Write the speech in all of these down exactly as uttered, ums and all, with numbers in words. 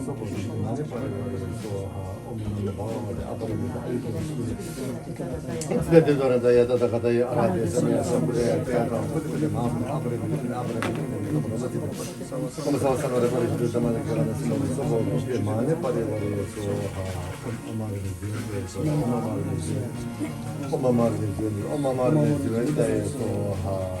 ཨོཾ་ཨ་མ་ར་ཧནེ་སྭཱ་ཧཱ།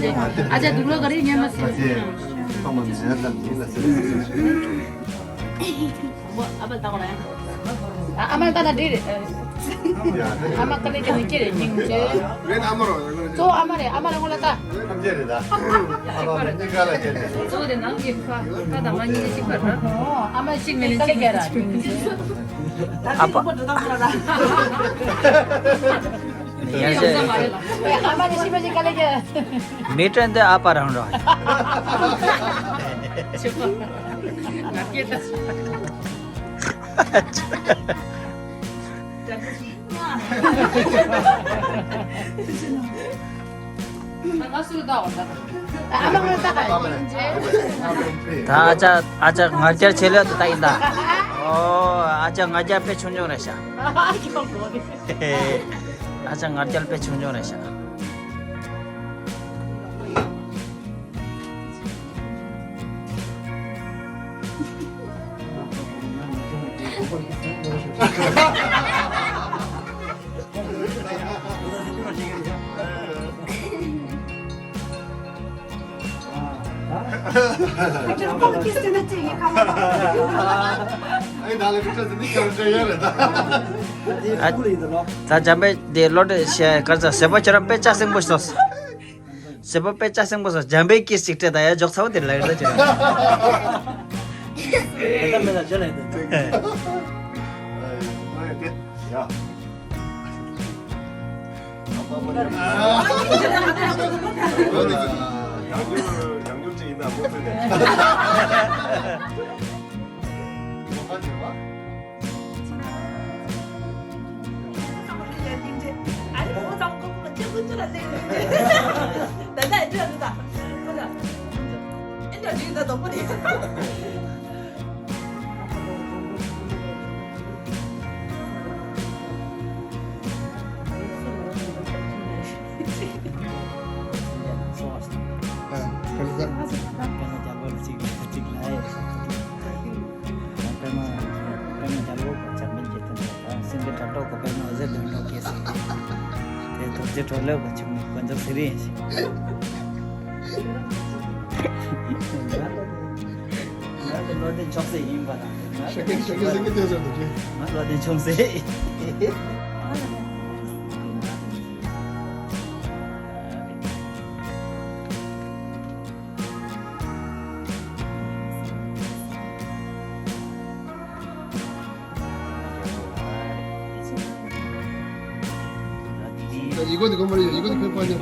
ཨ་ཅག་དུག་ལོག་ག་རེ་ཉན་མ་སྲིད། ཨ་མ་ལྟ་ན་འདི་རེད། ཨ་མ་དཀའ་ལས་ཀྱང་སྐྱེ་རེད་སྙིང་རྗེ། རེད། ཨ་མ་རོ་རེད། གཙོ་བོ་ཨ་མ་རེད། ཨ་མ་རེད། ངོ་ལ་ལྟ། ཐམས་ཅད་རེད་ད། ཨ་མ་རེད། གཉིས་ཀ་ལ་སྐྱེ་རེད། གཙོ་བོ་དེ་ནང་གི་ཁ་ཁ་དང་མ་གཉིས་གཅིག་པ་རེད། ཨོ་ཨ་མ་གཅིག་མེད་ན་གཅིག་པ་རེད། ཨ་ཕ། ཨ་མ་ནི་ཤི་མ་ཤི་དཀའ་ལས་རྒྱག་མི་དྲན་དེ་ཨ་ཕ་རང་རོ། ང་སྐད་ད། ད་ཨ་ཅག་ཨ་ཅག་ང་རྒྱལ་ཆེ་ལོས་ད་ཡིན་ད། ཨོ་ཨ་ཅག་ང་རྒྱལ་དཔེ་ཆུང་ཆུང་རེད་ཤག་ཨ་ཅག་ང་རྒྱལ་དཔེ་ཆུང་ཆུང་རེད་ཤག་ད་འཇམ་དཔལ་དེ་བློ་གྲོས་བཤད་གར་ཚ་ཟེར་བ་ཁྱེད་རང་དཔེ་ལྕགས་སེང་པོ་ཤོག་ཟེར་བ་དཔེ་ལྕགས་སེང་པོ་སོགས་འཇམ་པའི་སྐད་ཅིག་སྤྲད་དང་ཡ་འཇོག་ཚ་བོ་དེ་ལ་ཡོད་ད་ཅི་རེད། ད་མེད་ན་ཅི་ལ་ཡིན་ད། ཡང་འགྱུར་ཡང་འགྱུར་ཅིག་ཡིན་ན་མུ་མཐུད་ནས། པདྨ་པདྨ་རྒྱལ་པོ་གི་ཆབ་འབེན་བྱེད་དུ་འདུག་ད་སེང་གེ་ཁྲ་ཏོག་གི་པདྨ་འོད་ཟེར་ལྡན་ཏོག་སྐྱེས་སོང་། དེ་ཐུགས་རྗེ་གྲོ་ལེབ་ཀྱི་ཆུང་མ་དཀོན་མཆོག་ཟེར་ཡིན་ཞིང་། ང་ཚོ་བློ་ལྡན་ཆུང་སེ་ཡིན་པ་དང་། ང་ཚོ་བློ་ལྡན་ཆུང་སེ། 이거 이거 말이야. 이거 이거 말이야.